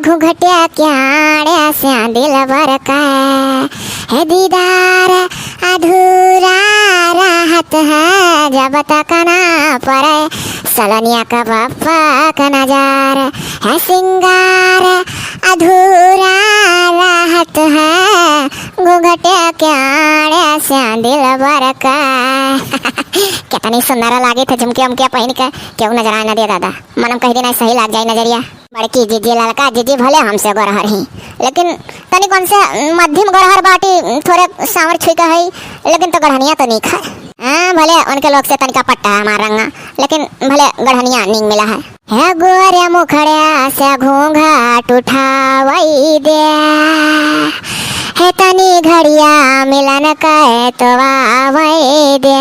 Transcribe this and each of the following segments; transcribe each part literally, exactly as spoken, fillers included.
घूंघटिया के आड़े से दिलबर का है दीदार अधूरा रहत है, जब तक ना पड़े सलोनिया का पप्पा का नजर है, सिंगार अधूरा रहत है, घूंघटिया के आड़े से दिलबर का। कितनी सुंदर लागे थे झुमकिया उमकिया पहिन के, केहू नजर आए ना दे दादा। मनम कह देना सही लाग जाए नजरिया। बड़की जीजी ललका जीजी भले हमसे गोरहर ही, लेकिन तनिक उनसे मध्यम गोरहर बाटी, थोरे सांवर छुई का है, लेकिन तो गढ़निया तो नीक है। हाँ, भले उनके लोग से तनिका पट्टा है हमार रंगा, लेकिन भले गढ़निया नीक मिला है। हे गोरे मुखड़िया से घूंघट उठावई दे, हे तनी घड़िया मिलन के तो आवई दे।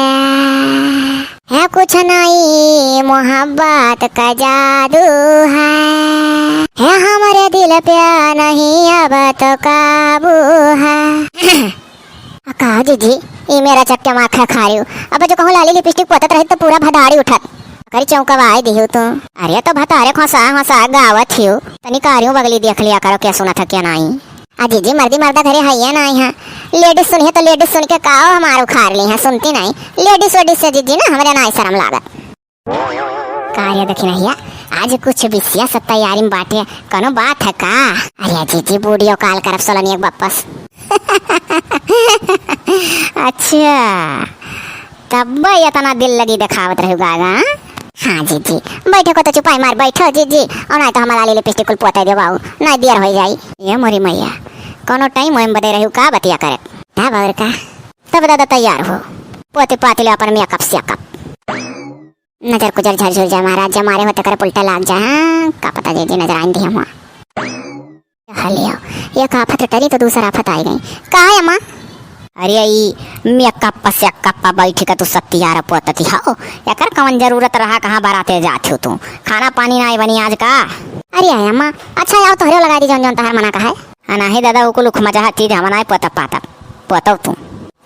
है कुछ नहीं मोहब्बत का जादू है, है हमरे दिल पे नहीं अब तो काबू है। आ का जीजी, ई मेरा चक्के माखा खा रही हूँ। अब जो कहूँ लाली लिपस्टिक पोतत रही तो पूरा भदाड़ी उठत। करी चौंकवाई दिहू तू। अरे तो भतारे खोसा खोसा गावत हियो। तनी कारियों बगली देख लिया करो, क्या सुना था क्या नहीं। आ जीजी, मर्दी मर्दा घरे है या ना है? लेडीज सुनिए तो लेडीज सुन के का हमार उखाड़ ली है, सुनती नहीं। लेडीज वेडीज से जीजी ना हमरे ना शर्म लागत। का रे दखिनहिया, आज कुछ विशेष तैयारी में बाटे, कोनो बात है का? अरे जीजी, वीडियो कॉल करब सोलनिया के वापस। अच्छा, तब इतना दिल लगी देखावत रहू गागा? हाँ जीजी, बैठे को तो चुपाई मार बैठो जीजी, और नहीं तो हमारा लाली लिपस्टिक कुल पोते देवाऊ, नहीं देर हो जाई। ये मोरी मैया, कोनो टाइम वाइम बदे रहू का बतिया करे? तब और का? तब दादा तैयार हो, पोते पाती ले अपन मेकअप सेकअप। नजर कुजर झरझुर जाए महाराज, जब मारे होते करे उल्टा लाग जाए। हाँ, का पता जीजी नजर आइन दिया हुआ। हलियो, एक आफत टरी तो दूसरा आफत आई गई। का है अम्मा? अरे ई मेकअप सेकअप बैठ के तू सत्तियार पोतती हो, एकर कवन जरूरत रहा, कहाँ बराते जात हो तू? खाना पानी ना बनी आज का? अरे आय अम्मा, अच्छा आओ तोहरे लगा दी जौन जौन तहार मना का है। आ नाही दादा, उकुल उखमजा चीज हम नाही पोतब पातब, पोतौ तू।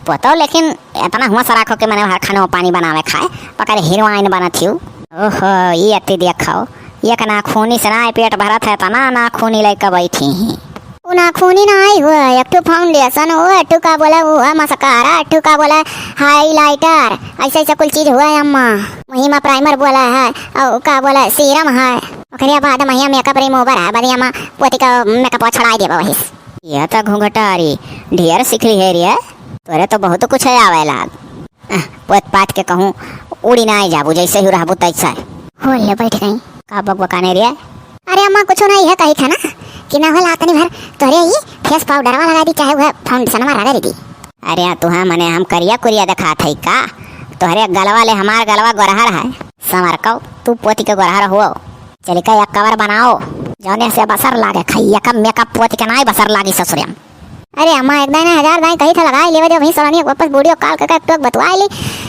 पोतौ, लेकिन इतना हुआ सराखो के मने हर खानो पानी बनावे खाए, पकड़ हीरोइन बनत हिउ। ओहो, ई अति देखो, एक नाखूनी से ना पेट भरत है, तना नाखूनी लइके बैठी ही। उ नाखूनी नाही हुआ, एक ठो फाउंडेशन हुआ, एक ठो का बोला हुआ मस्कारा, एक ठो का बोला हाईलाइटर, ऐसे ऐसे कुल चीज हुआ है अम्मा। वही में प्राइमर बोला है, और का बोला सीरम है, ओकरे बाद महिया मेकअप रिमूवर है, बदिया में पोती का मेकअप छड़ाई देबा वही से। यह तो घूंघटारी ढेर सीख ली है रे। तोरे तो बहुत कुछ है आवे लाग। अह, पोत पात के कहूँ उड़ी ना आई जाबू, जैसे ही रहबू तैसे। हो ले बैठ गई। का बकबकाने रे? अरे अम्मा कुछ नहीं है, कही था ना कि ना होला तनी भर तोरे ही फेस पाउडरवा लगा दी, चाहे वह फाउंडेशनवा रगड़ दी। अरे तुहा मने हम करिया कुरिया दिखात है का? तोहरे गलवा ले हमार गलवा गोरहर है। समर कौ, तू पोती के गोरहर हो। चलिका एक कवर बनाओ, जौने से बसर लागे, खैया का मेकअप पोत के नाई बसर लागी ससुरे में। अरे अम्मा, एक दाई ना हजार दाई कही था लगाई लेवे दे, वहीं सोलनिया के वापस वीडियो कॉल करके एक टोक बतवाई ली,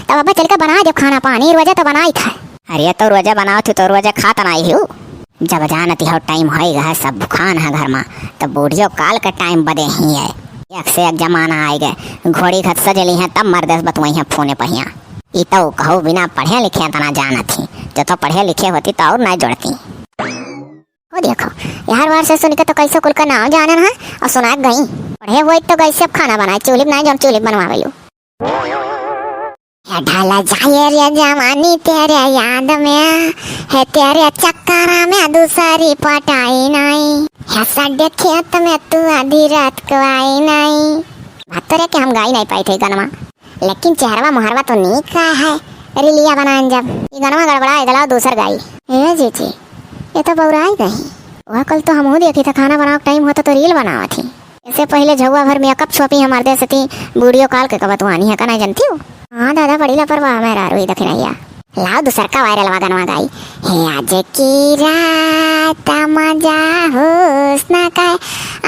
तब अब चलिका बनाई दे खाना पानी, रोजा तो बनाई था। अरे तो रोजा बनाओ थी तो रोजा खात नाई हिउ। जब जानती हो टाइम होई गए, सब भुखान है घर में, तो वीडियो कॉल के टाइम बदे ही है। एक से एक जमाना आई गए, घोड़ी घत सजली है, तब मर्देस बतवाई है फोने पहिया। ई तो कहू बिना पढ़े लिखे इतना जानत ही, जो तो पढ़े लिखे होती तो और ना जोड़ती। ओ देखो, यार वार से सुन के तो कैसे कुल का नाम जानन है और सुना गई। पढ़े हुए तो कैसे अब खाना बनाए, चूल्ही बनाए, जौन चूल्ही बनवावे लो। हे ढाला जाए रे जवानी तेरे याद में, है तेरे चक्कर में दूसरी पटाई नहीं, है सड्डे खेत में तू आधी रात को आई नहीं। बात तो रे कि हम गाई नहीं पाई थे गनमा। लेकिन चेहरवा मोहरवा तो नीक का है, रीलिया बनाएन जब। ई गनवा गड़बड़ा इदलाओ दूसर गाई। ए जीजी, ये तो बौराई गई। वह कल तो हमहू देखी था, खाना बनाओ टाइम होता तो रील बनावत ही। इससे पहले झौवा भर मेकअप छोपी हमार देश थी, वीडियो कॉल के कबतुआनी है का नहीं जानती हो? हाँ दादा, बड़ी लापरवाह मेहरारू ही दखिनैया। लाओ दूसर का वायरल वा गनवा गाई। हे आज की रात मजा हुस्न का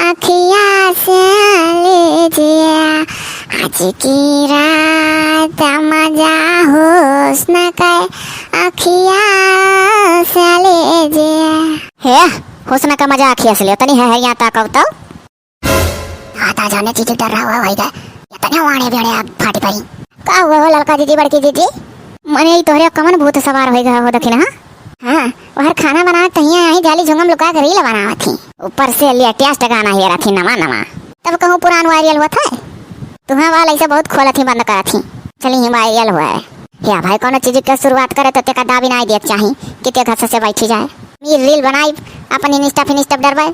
अखिया से लीजिए, आज की रात मजा हुस्न का अखिया से लीजिए। हे, हुस्न का मजा अखिया से लियो, तनी है, है यहाँ ताकव तो। आता जाने चीज डर रहा हुआ भाई का, ये तनी वाणे बेड़े आप फाटी पड़ी। का हुआ हो ललका जीजी, बड़की जीजी? मने ई तोहरे कमन भूत सवार होई गया हो दखिन, हाँ? हाँ, वहर खाना बनावत तहिया यहीं जाली झुंगम लुका के reel बनावत ही। ऊपर से latest गाना हेरत ही नवा नवा। तब कहूँ पुरान viral होत है। तुहाँ वाला ऐसे बहुत खोलत ही, बंद करत ही। चली ही viral हुआ है। हे भाई, कौनो चीज के शुरुआत करे तो तेका दाबी नाई देत चाही कि ते घर से बैठी जाए। मीर reel बनाई, अपन Insta फिनिस्टा पर डरबे।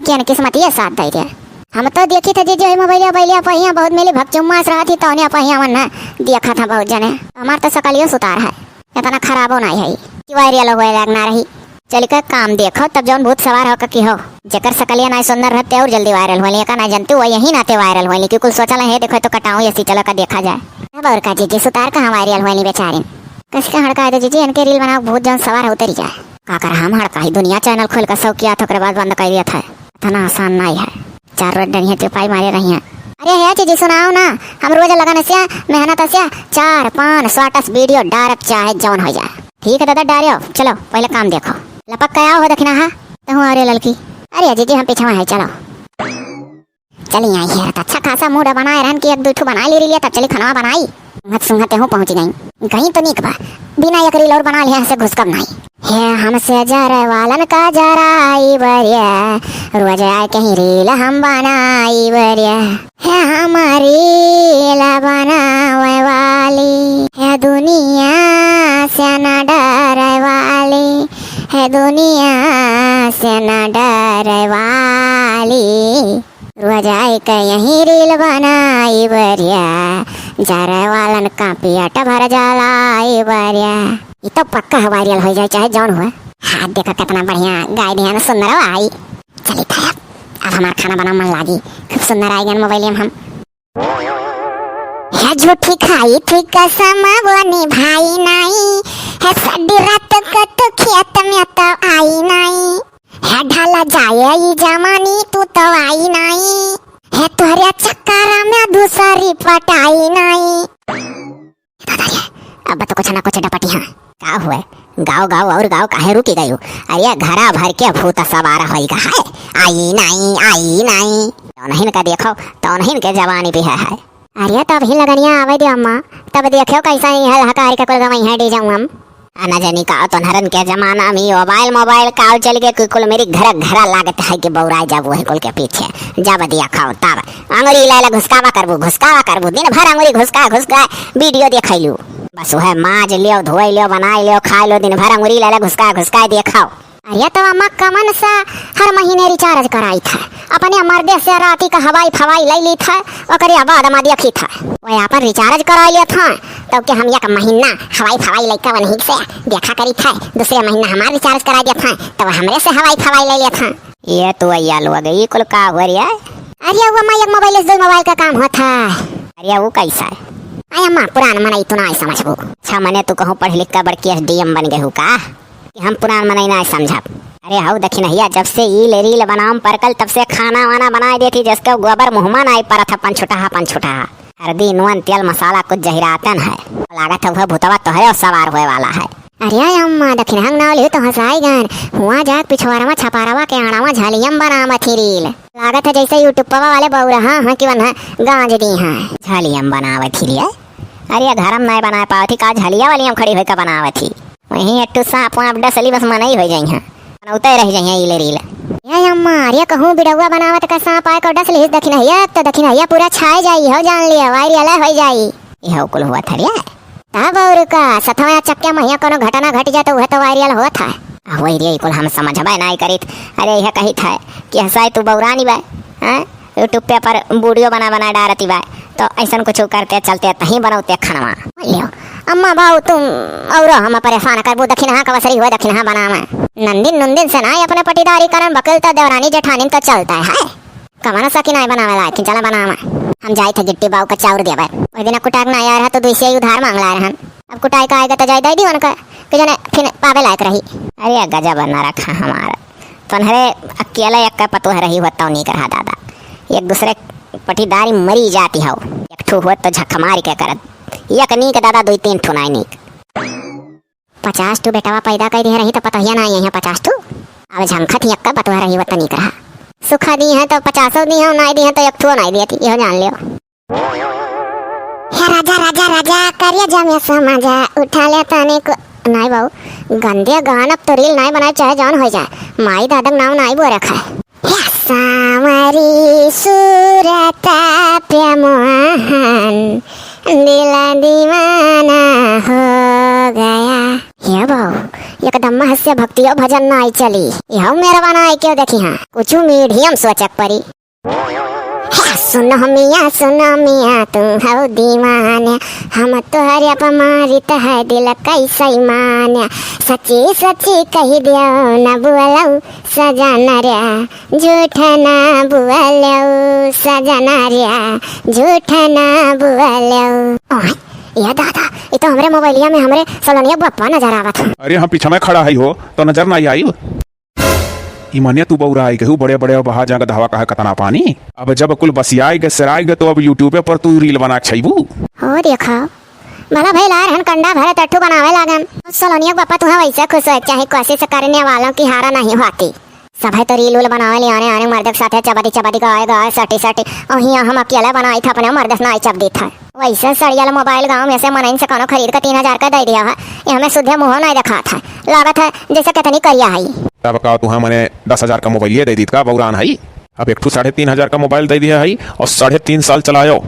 केन किस्मत ये साथ दे दे। हम तो देखी थे जीजी, मोबाइलिया बैलिया पहिया बहुत मिली भक चुम्मास रहत ही, तौने पहिया मन देखा था बहुत जने। हमार तो सकलियो सुतार है। इतना खराबो नाई है कि viral होए लायक ना रही। चल के काम देखो, तब जौन भूत सवार हो का की हो। जेकर सकलिया नाई सुंदर रहते और जल्दी viral होली, का नाई जनती, वही यही नाते viral होली, कि कुल सोचल है, देखो तो कटाऊँ, ऐसी चलो का देखा जाए। अब और का जीजी सुतार कहाँ viral होली बेचारी। कस के हड़का दे जीजी, इनके reel बनाओ, भूत जौन सवार हो उतरी जाए। का कर हम हड़का ही, दुनिया channel खोल का शौक किया था, ओकरे बाद बंद कर दिया था। इतना आसान नाई है। चार रोज डरिया चुपाई मारे रही हैं। अरे हे जीजी सुनाओ ना, हम रोज लगन से, मेहनत से, चार पाँच shorts video डारब चाहे जौन हो जाए। ठीक है दादा, डारियो, चलो पहले काम देखो। लपक के आओ हो दखिनहा, तहूँ अरे ललकी। अरे जीजी हम पीछे है, चलो। चली आई है, तो अच्छा खासा mood बनाए रहन कि एक दो ठो बनाई ले रही है, तब चली खाना बनाई। सुंघत सुंघत हूँ पहुँच गई। गई तो नीक बा, बिना एक reel और बना लिया से घुसकब नाई। हे हमसे जरे वालन का जराई बरिया, रोज आए कहीं reel हम बनाई बरिया। हे हमारी reel बनावे वाली, हे दुनिया से न डरे वाली, हे दुनिया से न डरे वाली। रोज आए के यहीं reel बनाई बरिया, जरे वालन का पेट भर जाला ई बरिया। ई तो पक्का viral हो जाए, चाहे जौन हुआ। हाथ देखो कितना बढ़िया गाय दिया ना, सुंदर आई। चली था अब, अब हमार खाना बना मन लागी, खूब सुंदर आई गन मोबाइल में हम। हे झूठी खाई थी कसम वो निभाई नाई, हे सड्डी रात को तो खेत में तो आई नाई। हे ढाला जाए ई जवानी, तू तो आई नाई। हे तोहरे चक्कर में दूसरी पटाई नाई। दादा रे, अब तो कुछ ना कुछ डपटी हाँ। का हुए? गाओ, गाओ और गाओ, काहे रुकी गई हो? अरे घरा भर के भूत सवार होई गा है। आई नाई, आई नाई। तौनहिन का देखो, तौनहिन के जवानी भी है, है। अरे तब ही लगनिया आवे दे अम्मा, तब देखो कैसा ही है हकारी के कुल गवई है DJ हम। आ न जानी का तोन्हरन के जमाना में मोबाइल, मोबाइल काल चल के कुल मेरी घर, घरा लागत है कि बौराए जाबू है कुल के पीछे। जब दिया खाओ तब अंगुरी ले ले घुसकावा करबू, घुसकावा करबू, दिन भर अंगुरी घुसका, घुसका video देखैलू। बस वह माज लियो, धोई लियो, बनाई लियो, खाई लियो, दिन भर अंगुरी ले ले घुसका, घुसका देखाओ। अरे तो अम्मा कमन सा हर महीने recharge कराई था, अपने मर्दे से राती का हवाई फवाई ले ली था, ओकरे बाद अम्मा देखी था। वह अपन recharge करा लिया था, तब के हम एक महीना हवाई फवाई लइका वनही से देखा करी था, दूसरे महीना हमार recharge करा दिया था, तब हमरे से हवाई फवाई ले लिया था। ये तो अय्या लोग, ई कुल का हो रहा है? अरे वो माँ एक मोबाइल से दो मोबाइल का काम होता है। अरे वो कैसा है? अरे अम्मा पुरान मनई तू ना समझबू। अच्छा मने तू कहूँ पढ़ लिख कर बड़की SDM बन गए हो का? कि हम पुरान मनई ना समझब। अरे हऊ दखिनहिया, जब से ई ले reel बनावम परकल, तब से खाना वाना बनाए देती, जस के गोबर मुँह मा नाई परत है, अपन छुटहा, अपन छुटहा। हरदी, नून, तेल, मसाला कुछ जहिरातन है। लागत है वह भूतवा तोहरे सवार होए वाला है। अरे अम्मा, दखिनहा नाव लियो तो हंसाई गन। हुआ जाक पिछवारवा छपारवा के आड़ावा झालियम बनावत ही reel। लागत है जैसे YouTube वाले बौरहा हैं कि वन्हा गांज दी हैं। झालियम बनावत ही reel? अरे घरम नाई बनाए पावत ही का, झलिया वाली हम खड़ी होकर बनावत ही। वहीं एक ठो सांप वाप डसली बस मनई हो जाई हैं, बनौते रह जाई हैं ई ले reel। ए अम्मा, अरे कहूँ बिडौआ बनावत का सांप आए को डसली दखिनहिया, तो दखिनहिया पूरा छाए जाई हो, जान लिया viral हो जाई। यह कुल हुआ था रे। तब और का, सतवा चक्के महिया कोनो घटना घट जाए तो वह तो viral होत है। आ वही रे कुल हम समझबे नाई करित। अरे यह कहित है कि हंसाई तू बौरानी बा, हैं? YouTube पे पर video बना बना डारती बा, तो ऐसन कुछ करते चलते तहीं बनौते खनवा। लियो, अम्मा बाऊ तुम और हम परेशान करबू, दखिनहा कवसरी हुए दखिनहा बनावे। नंदिन नुंदिन से ना अपने पटीदारी करन, बकिल तो देवरानी जेठानी तो चलता है। कमन सकी नाई बनावे लायक, चला बनावे। हम जाई थे गिट्टी बाऊ का चाउर देवे। ओई दिन कुटाक ना आया रहा तो दुइसे ही उधार मांग लाए रहन। अब कुटाई का आएगा तो जाई दे दी उनका, कि जने फिन पावे लायक रही। अरे गजब न रखा हमारा। तोन्हरे अकेला एक का पतोह रही होता नीक रहा दादा। एक दूसरे पटीदारी मरी जाती हो। एक ठो होत तो झक मारी के करत। एक नीक दादा, दुई तीन ठो नाई नीक। पचास ठो बेटवा पैदा कर दिए रही तो पतोहिया ना आई है पचास ठो। अब झंखत ही एक का पतोह रही होता नीक रहा। सुखा दी है तो पचासों दी है, नाई दी है तो एक ठो नाई दिया थी, यह जान लियो। हे राजा, राजा, राजा, करिया जमे समाजा, उठा ले तने को। नाई बाऊ, गंदे गानब तो reel नाई बनाए, चाहे जौन होइ जाए, माई दादा क नाव नाई बोए रखा है। या सांवरी सूरत पे मोहन, दिल दीवाना हो गया। हे बाऊ, एकदम हस्य भक्तियो भजन नाई चली। यहू मेरा बनाए क्यों देखी हाँ, कुछ medium सोचक परी। हे सुनो मियाँ, सुनो मियाँ, तू हौ दीवाना, हम तोहरे पे मारित है दिल कैसे माना। सच्ची सच्ची कहि दियो न बोलो सजना रे, झूठ ना बोलो सजना रे, झूठ ना बोलो। ओए, ये दादा, ये तो हमरे मोबाइलिया में हमरे सलोनिया बप्पा नजर आवत है। अरे हम पीछा में खड़ा है हो, तो नजर नाई आई। ई मने तू बौराइ गहू, बड़े बड़े बहा जाएगा दहवा कहा कतना पानी। अब जब कुल बसियाइ गए, सेराइ गए, तो अब YouTube पर तू reel बना के छइबू। हो देखा, भला भइल आए रहन कंडा भरे तट्ठू बनावे लागन। सलोनिया के बप्पा तुहा वैसे खुश होए, चाहे कोशिश करने वालों की हारा नहीं होती। सभे तो reel उल बनावे ले आने आने मर्द के साथे चबादी चबादी गाए गाए सटी सटी, और हियाँ हम अकेले बनाई था अपने मर्द से नाई चबदी था। वैसे सड़ियल मोबाइल गाँव में से मनइन से कोनो खरीद के तीन हजार का दे दिया है, ये हमें सुधे मुँह नहीं दिखात है, लागत है जैसे कितनी करिया है। तब का तुहा मने दस हजार का मोबाइल ये दे दीत का बौरान है? अब एक ठू साढ़े तीन हजार का मोबाइल दे दिया है और साढ़े तीन साल चलायो। ओ,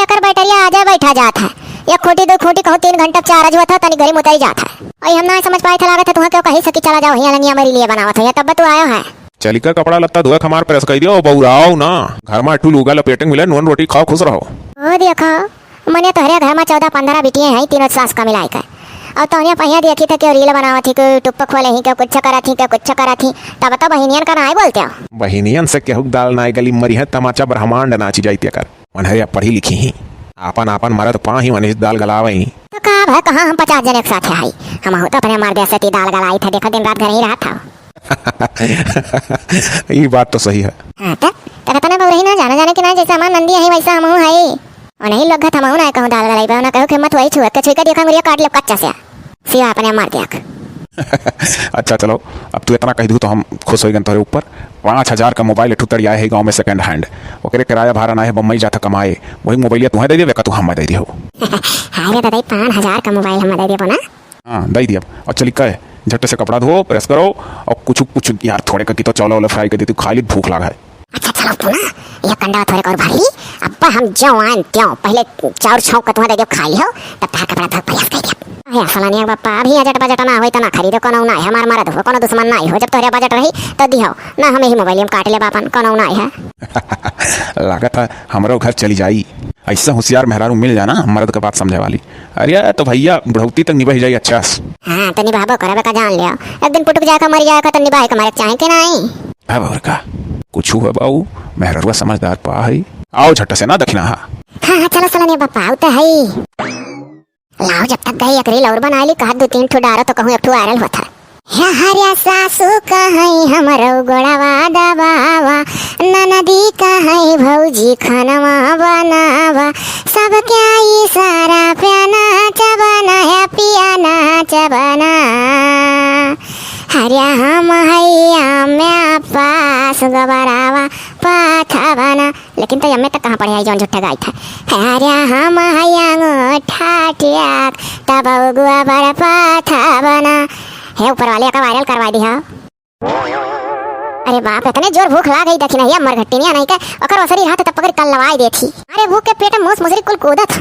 एकर बैटरिया आजे बैठा जात है, एक खूंटी दो खूंटी कहूँ तीन घंटा चार्ज हुआ था, तनी गरी मुतरी जात है। और हम ना समझ पाए थे, लागत है तुहा क्यों कही सकी चला जाओ, हियाँ लंगिया मेरी लिए बनावत है, तब तू आयो है। चलिका कपड़ा लत्ता धोए खमार प्रेस कर दियो, बौराओ ना। घर में अट्ठू लूगा लपेटे के मिले, नून रोटी खाओ, खुश रहो। ओ देखो, मने तोहरे घर में चौदह पन्द्रह बिटिये हैं, तीनों सास का मिलाए के। और तोहरे पहिया देखी थे, क्यों reel बनावत ही, क्यों YouTube पे खोले ही, क्यों कुछ करत ही, क्यों कुछ करत ही, तब तो बहिनियन का नाई बोलते हो। बहिनियन से केहू दाल नाई गली, मरी है तमाचा ब्रह्मांड नाची जाइत कर। मनहरिया पढ़ी लिखी ही, आपन आपन मरद पा ही, मनीष दाल गलावे ही। तो का भाई, कहाँ हम पचास जने के साथ है, हम तो अपने मर्द से ती दाल गलाई थे, देखो दिन रात घर ही रहा था। ई बात तो सही है। हाँ, त, त कतना बउरही ना, जाना जाने कि ना, जैसे हमार नंदी है, वैसा हमहू है। और नहीं लोग घत हमहू ना कहूँ दाल गलाई बा, ना कहूँ कि मत वही छुए, के छुई के देखा, मुरिया काट ले कच्चा से। सिवा अपने मार दिया। अच्छा चलो, अब तू इतना कह दू तो हम खुश हो गए तोरे ऊपर। पाँच हजार का मोबाइल एक ठू तड़िया है गाँव में second hand, ओकरे किराया भाड़ा ना है, बम्बई जाता कमाए, वही मोबाइलिया तुहे दे देबे का तू हमें दे दियो? हाय रे दादा, पाँच हजार का मोबाइल हमें दे देबो ना? हाँ, दे दिया। और चली का है, झट से कपड़ा धो, प्रेस करो, और कुछ, कुछ यार, थोड़े का की तो चौला वाला फ्राई कर देती, खा ली, भूख लागा है। अच्छा, चलो तू ना, ये कंडा थोड़े और भर ली, अब हम जो आन त्यों, पहले चाउर छौंक के तुम्हें दे दियो, खा लियो, तब तहार कपड़ा धो, प्रेस कर दिया। अरे असलानिया बापा, अभी अजट बजट ना होई तो ना खरीदो, कोनो ना है, हमार मरद हो, कोनो दुश्मन ना हो, जब तोहरे बजट रही तो दिहो, ना हम यही मोबाइल में काट ले बापन, कोनो ना है। लागत है हमरो घर चली जाई। ऐसा होशियार मेहरारू मिल जाना, मर्द के बात समझे वाली। अरे, तो भैया, बुढ़ौती तक निबह जाई अच्छा से। हाँ, तो निभाबो करबे का, जान लिया। एक दिन पुटुक जाए का, मर जाए का, तो निभाए के मारे चाहे के नाई। अब और का? कुछ हुआ बाऊ, मेहररुआ समझदार पा है। आओ झट से ना दखिना हा। हाँ, हाँ, चलो, चलो, ने बापा, आओ तो है। लाओ, जब तक गई एक reel और बना ली, कहा दो तीन ठो डारो तो कहूँ एक ठो viral होता। हे हरिया सासू कहई हमरो गोड़वा दबावा, ननदी कहई भौजी खनवा बनावा, सबके इशारा पे नाच बना है पिया नाच बना। हरिया हम हैया में पास गबरावा पाथा बना। लेकिन तो एम्मे तक कहाँ पढ़े आई जौन झूठे गाइत है। हरिया हम हैया अंगूठा टियाक, तब उगुआ पर पाथा बना। हे ऊपर वाले का viral करवा दी हा। अरे बाप, इतने जोर भूख लाग गई, देखी नहीं, अमर घट्टी नहीं, नहीं के, ओकर ओसरी हाथ तब पकड़ कल लवाई देती। अरे भूख के पेट मूस मुसरी कुल कूदत।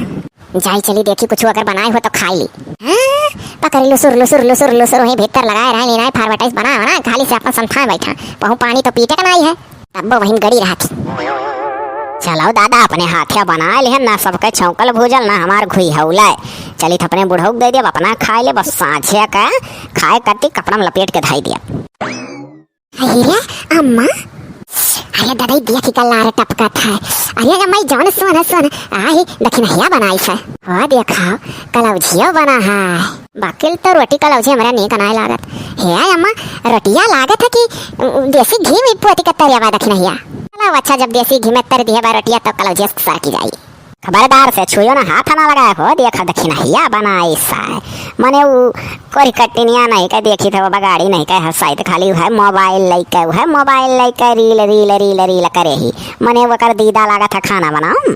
जाई चली देखी, कुछ अगर बनाए हो तो खाई ली। हाँ, पकड़ी लुसुर, लुसुर, लुसुर, लुसुर, वहीं भीतर लगाए रहे, लेनाई फार बटाइस बनाए हो ना, खाली से अपन संथाए बैठा। बहु पानी तो पीटे का नहीं है, तब वो वहीं गड़ी रहती। चलो दादा, अपने हाथे बनाए लिहन ना, सबके छौंकल भूजल ना, हमार घुई हौला है। चली तो अपने बुढ़ऊ के दे दिया, अपना खाए ले, बस साँझे का खाए करती कपड़ा में लपेट के धाई दिया। अरे अम्मा, अरे दादा, ई देखी का लार टपकत है। अरे अम्मा, ई जौन सोना सोना, आ ही दखिनहिया बनाई है। हो देखा, कलौजियो बना है। बाकिल तो रोटी कलौजी हमरा नीक नाय लागत। हे अम्मा, रोटिया लागत है कि, उ, देसी घी में पोती के तरिया बा दखिनहिया। चलो अच्छा, जब देसी घी में तर दिया बा रोटिया, तो कलौजिया सरकी जाई। खबरदार से छुयो ना, हाथ ना लगाए हो, देखा दखिनहिया बनाइस है। मने उ कोरी कटिनिया नहीं के देखी थे बाबा, गाड़ी नहीं के हसाई, तो खाली उहे मोबाइल लइके, उहे मोबाइल लइके रील, रील, रील, रील करे ही। मने ओकर दीदा लागत है खाना बनाऊं।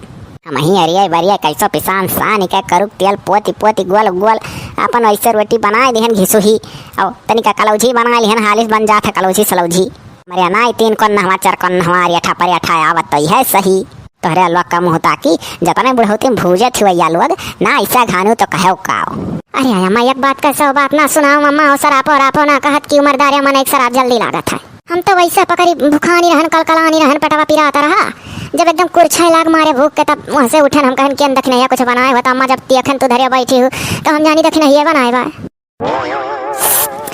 हमही अरिया बरिया कैसो पिसान सान के करुक तेल पोती पोती गोल गोल अपन वैसे रोटी बनाए दिहन घिसुही। और तनिका कलौजी बनाए लिहन, हालिस बन जात है कलौजी सलौजी। मरे नाई तीन कोन नहवा चार कोन नहवा अरिया ठा परिया ठा आवत तो यह सही। तोहरे लोग का मुँह ताकी, जतने बुढ़ौती में भूजे थी वैया लोग, ना ऐसा घानू तो कहे काओ। अरे आया माँ, एक बात का सौ बात ना सुनाओ अम्मा, और सरापो रापो ना कहत कि उम्रदारे मन एक शराब जल्दी लागत है। हम तो वैसे पकड़ी भुखानी रहन, कलकलानी रहन, पेटवा पिरात रहा। जब एकदम कुरछे लाग मारे भूख के, तब वहाँ से उठन हम कहन कि दखिनैया कुछ बनाए हो, तो अम्मा जब देखन तू धरे बैठी हो, तो हम जानी दखिनैया बनाए बा।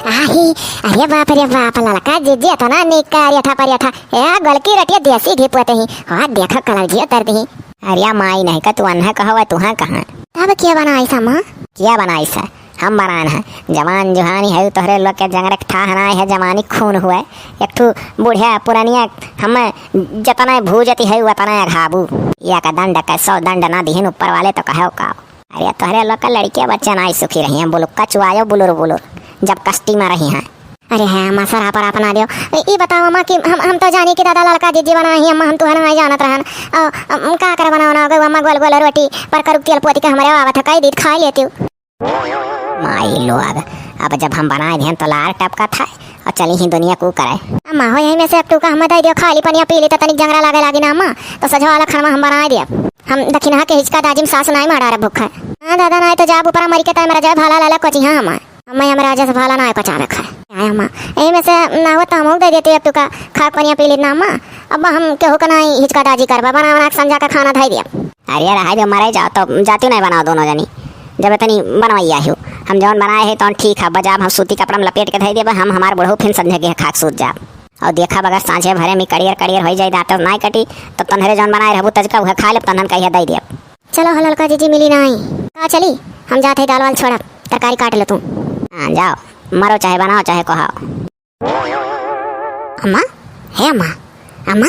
आही, अरे बाप रे बाप, ललका जीजी इतना नीक का अरियठा परियठा। ए, गोलकी रोटिया देसी घी पोते ही। हाँ, देखो कलौजियो तर दी। अरे माई नहीं का तू अन्हा कहो, तुहा कहाँ? तब क्या बनाई सा माँ? क्या बनाई सा? हम बनान है। जवान जुहानी है, तोहरे लोग के जंगरे के ठाह नाय है, जवानी खून हुए। एक ठू बुढ़िया पुरनिया हम जतना भूजती है, वतना अघाबू। या का दंड का सौ दंड ना दिहिन ऊपर वाले तो कहो का। अरे तोहरे लोग का लड़किया बच्चा नाई सुखी रही हैं, बुलुक्का चुआयो बुलुर बुलुर, जब कस्ती में रही हैं। अरे है अम्मा, सराप राप ना दियो। ए, ई बताओ अम्मा कि हम, हम तो जानी कि दादा ललका जीजी बनाई ही अम्मा, हम तुहन नाई जानत रहन। औ, अम, का कर बनाओ ना गो अम्मा, गोल गोल रोटी पर करुक तेल पोती के हमरे आवत है, कई दीत खाई लेती। माई लोग, अब जब हम बनाए दिहन तो लार टपका था और चली ही दुनिया को करे। अम्मा हो यही में से एक टूका हमें दे दियो, खा ली पनिया पी ली तो तनिक जंगरा लागे लागी ना अम्मा, तो सजवा वाला खाना हम बनाए दिया। हम दखिनहा के हिचका दाजिम सास नाई मारा रे भूख है। हाँ दादा, नाई तो जाब ऊपर मरी के ताई मरा जाए, भाला लाला कोची हाँ हमार। अम्मा हमरा जस भाला नाई पचावे खाए। आय अम्मा, यही में से ना हो तो हम दे देते एक टूका खा पनिया पी ली ना अम्मा। अब हम केहू का नाई हिचका दाजी करबा, बना बना के संझा का खाना धाई दिया। अरे रहा दे, मरे जाओ तो जाती नहीं बनाओ दोनों जनी। जब इतनी बनवैया हो, हम जौन बनाए है तौन ठीक है, बजाब हम सूती कपड़ा में लपेट के धई देबे, हम हमार बुढ़ऊ फिन संझे के खाक सूत जाब। और देखा बगर सांझे भरे में कड़ियर कड़ियर होई जाई, दांत नाई कटी, तब तन्हरे जौन बनाए रहबू तजका उहे खा लेब, तन्हन कहिया दई देब। चलो हो ललका जीजी मिली नाई। का चली? हम जात है दाल वाल छोड़ा, तरकारी काट ले तू। हाँ जाओ, मरो चाहे बनाओ चाहे कोहाओ। अम्मा, हे अम्मा, अम्मा,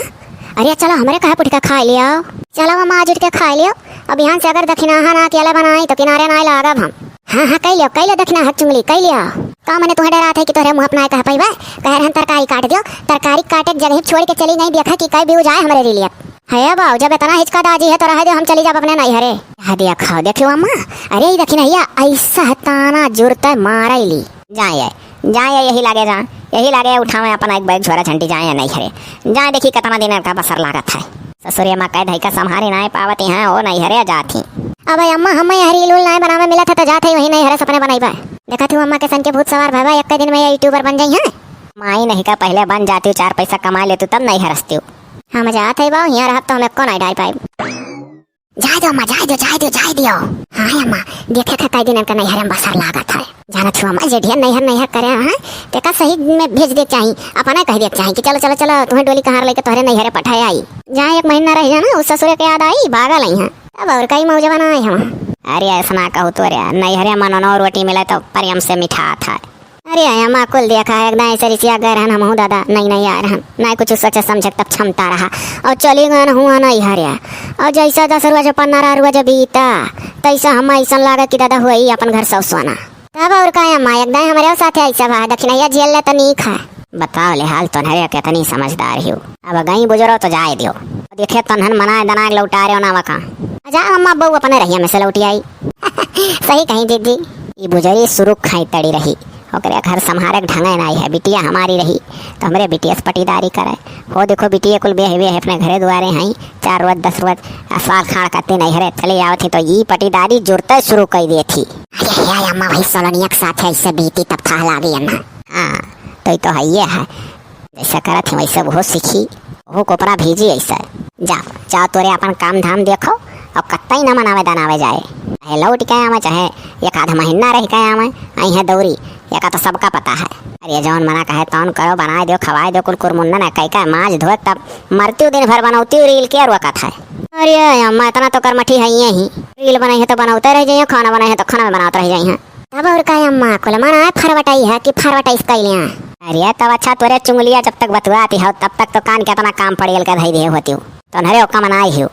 अरे चलो हमरे कहे पुटका खाई लियो। चलो अम्मा, आज उठ के खाई लियो। अब बिहान से अगर दखिनाहा ना अकेले बनाई तो किनारे ना लागब हम। हाँ, हाँ, कई लियो, कई लियो दखिनाहा चुंगली, कई लियो। का मने तुहे डरात है कि तोहरे मुँह अपना कह पइबे? कहे रहन तरकारी काट दियो, तरकारी काटे के जगह छोड़ के चली गई, देखा कि कई व्यूज आए हमरे रीलिया। हे बाऊ, जब इतना हिचका दाजी है तो रहे दे, हम चली जाब अपने नैहरे। हाँ देखो, देखियो अम्मा, अरे ई दखिनैया ऐसा ताना जुरते मारैली। जाए, जाए, यही लागे जा, यही लागे उठावे अपन एक बैग झोरा झंटी जाए नैहरे। जाए देखी कितना दिन इनका बसर लागत है। ससुरे माँ कह धई का संभारी नाय पावती हैं, ओ नैहरे जाती। अब अम्मा हम रील उल नाय बनावे मिलत है तो जात है वही नैहरे सपने बनाई बा। देखा थी अम्मा के सन के भूत सवार भवा, एक दिन में ये यूट्यूबर बन जाई हैं। माई नहीं का पहले बन जाती, चार पैसा कमा लेती तब नैहर हंसती। हम जात है बाऊ, यहाँ रहब तो हम एको नाय डाल पाई। जाए दो अम्मा, जाए दो, जाए दो, जाए दियो। हाँ अम्मा, देखे थे कई दिन इनका नैहर में बसर लागत है। जानत हो अम्मा, जे ढेर नैहर नैहर करे हैं, तेका सही में भेज दे चाही, अपना कह दे चाही कि चलो, चलो, चलो, तुम्हें डोली कहार लेके तोहरे नैहरे पठाए आई। जहाँ एक महीना रह जाना, उस ससुरे के याद आई, भागा लई हैं। तब और कई मौज बनाए हम। अरे ऐसा ना कहू तो रे, नैहरे में नौ रोटी मिले तो प्रेम से मिठात है। अरे अम्मा, कुल देखा है, एकदम ऐसे रिसिया गए रहन, हमहू दादा नहीं, नहीं आए रहन, ना कुछ सोचे समझे तब क्षमता रहा, और चली गए हुआ नहीं हरिया, और जैसा दस रोज पन्ना रोज बीता, तैसा हम ऐसा लागे कि दादा हुआ ही अपन घर सौसवाना। तब और का अम्मा, एकदम हमरे साथे ऐसा भा, दखिनैया झेल ले तो नीक है। बताओ ले हाल, तोहरे कितनी समझदार हो। अब गई बुजुर्ग तो जाए दियो। देखे तन्हन मनाए दनाए लौटा रहे हो ना वका। जा अम्मा, बहू अपने रहिया में से लौटी आई। सही कहीं दीदी। ई बुजरी सुरुक खाई तड़ी रही, ओकरे घर संभारे के ढंगे नाई है, बिटिया हमारी रही तो हमरे बिटिया से पटीदारी करे। हो देखो बिटिया कुल बेह बेह अपने घरे दुआरे हैं, चार रोज दस रोज साल खाड़ करते नैहरे चले आवत ही तो ई पटीदारी जुरते शुरू कर दे थी। अरे हे अम्मा, वही सोलनिया के साथ है, इससे बीती तब था लागी अम्मा। हाँ, तो ई तो है ये है। जैसे करत ही वैसे वो सीखी, वो कोपरा भीजी ऐसे। जा, जा तोरे अपन काम धाम देखो, और कत्ता ही ना मनावे दनावे जाए। चाहे लौट के आवे, चाहे एक आध महीना रह के आवे, आई है दौरी, एका तो सबका पता है। अरे जौन मना कहे तौन करो, बनाए दो, खवाए दो, कुल कुरमुंडन है, कई का माज धोए तब मरती दिन भर बनौती रील के रोकत है। अरे अम्मा, इतना तो करमठी है ये ही, रील बनाई है तो बनौते रह जाइए, खाना बनाई है तो खाना में बनाते रह जाइए। तब और का अम्मा, कुल मना है फरवटाई है कि फरवटाई कैलिया। अरे तब अच्छा तोरे चुंगलिया जब तक बतुआती हो तब तक तो कान के इतना काम पड़ेल के धई दे होती हो। तो नरे ओका मनाई हो।